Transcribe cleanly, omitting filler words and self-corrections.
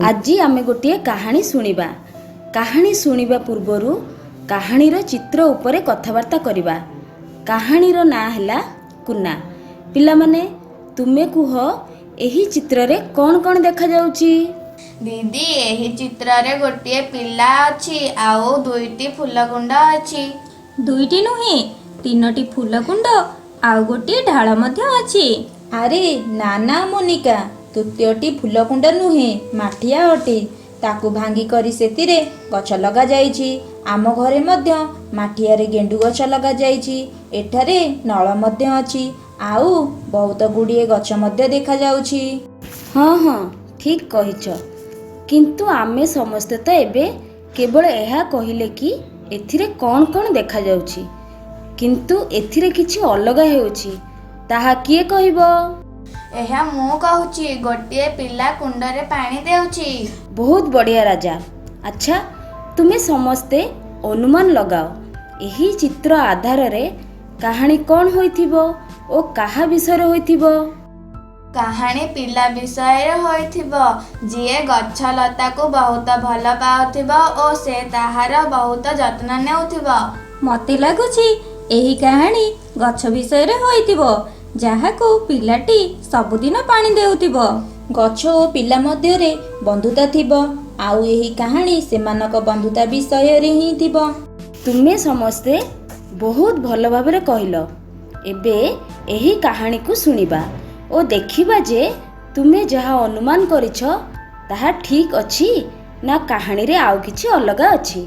ଆଜି ଆମେ ଗୋଟିଏ କାହାଣୀ ଶୁଣିବା। କାହାଣୀ ଶୁଣିବା ପୂର୍ବରୁ କାହାଣୀର ଚିତ୍ର ଉପରେ କଥାବାର୍ତ୍ତା କରିବା। କାହାଣୀର ନାଁ ହେଲା କୁନା। ପିଲାମାନେ, ତୁମେ କୁହ, ଏହି ଚିତ୍ରରେ କ'ଣ କ'ଣ ଦେଖାଯାଉଛି? ଦିଦି, ଏହି ଚିତ୍ରରେ ଗୋଟିଏ ପିଲା ଅଛି ଆଉ ଦୁଇଟି ଫୁଲକୁଣ୍ଡ ଅଛି। ଦୁଇଟି ନୁହେଁ, ତିନୋଟି ଫୁଲକୁଣ୍ଡ ଆଉ ଗୋଟିଏ ଢାଳ ମଧ୍ୟ ଅଛି। ଆରେ ନା ନା ମୋନିକା, ତୃତୀୟଟି ଫୁଲକୁଣ୍ଡ ନୁହେଁ, ମାଠିଆ ଅଟେ। ତାକୁ ଭାଙ୍ଗି କରି ସେଥିରେ ଗଛ ଲଗାଯାଇଛି। ଆମ ଘରେ ମଧ୍ୟ ମାଠିଆରେ ଗେଣ୍ଡୁ ଗଛ ଲଗାଯାଇଛି। ଏଠାରେ ନଳ ମଧ୍ୟ ଅଛି ଆଉ ବହୁତ ଗୁଡ଼ିଏ ଗଛ ମଧ୍ୟ ଦେଖାଯାଉଛି। ହଁ ହଁ, ଠିକ୍ କହିଛ। କିନ୍ତୁ ଆମେ ସମସ୍ତେ ତ ଏବେ କେବଳ ଏହା କହିଲେ କି ଏଥିରେ କ'ଣ କ'ଣ ଦେଖାଯାଉଛି। କିନ୍ତୁ ଏଥିରେ କିଛି ଅଲଗା ହେଉଛି, ତାହା କିଏ କହିବ? ଏହା ମୁଁ କହୁଛି। ଗୋଟିଏ ପିଲା କୁଣ୍ଡରେ ପାଣି ଦେଉଛି। ବହୁତ ବଢ଼ିଆ ରାଜା। ଆଚ୍ଛା, ତୁମେ ସମସ୍ତେ ଅନୁମାନ ଲଗାଅ, ଏହି ଚିତ୍ର ଆଧାରରେ କାହାଣୀ କ'ଣ ହୋଇଥିବ ଓ କାହା ବିଷୟରେ ହୋଇଥିବ? କାହାଣୀ ପିଲା ବିଷୟରେ ହୋଇଥିବ, ଯିଏ ଗଛ ଲତାକୁ ବହୁତ ଭଲ ପାଉଥିବ ଓ ସେ ତାହାର ବହୁତ ଯତ୍ନ ନେଉଥିବ। ମତେ ଲାଗୁଛି ଏହି କାହାଣୀ ଗଛ ବିଷୟରେ ହୋଇଥିବ, ଯାହାକୁ ପିଲାଟି ସବୁଦିନ ପାଣି ଦେଉଥିବ। ଗଛ ଓ ପିଲା ମଧ୍ୟରେ ବନ୍ଧୁତା ଥିବ ଆଉ ଏହି କାହାଣୀ ସେମାନଙ୍କ ବନ୍ଧୁତା ବିଷୟରେ ହିଁ ଥିବ। ତୁମେ ସମସ୍ତେ ବହୁତ ଭଲ ଭାବରେ କହିଲ। ଏବେ ଏହି କାହାଣୀକୁ ଶୁଣିବା ଓ ଦେଖିବା ଯେ ତୁମେ ଯାହା ଅନୁମାନ କରିଛ ତାହା ଠିକ୍ ଅଛି ନା କାହାଣୀରେ ଆଉ କିଛି ଅଲଗା ଅଛି।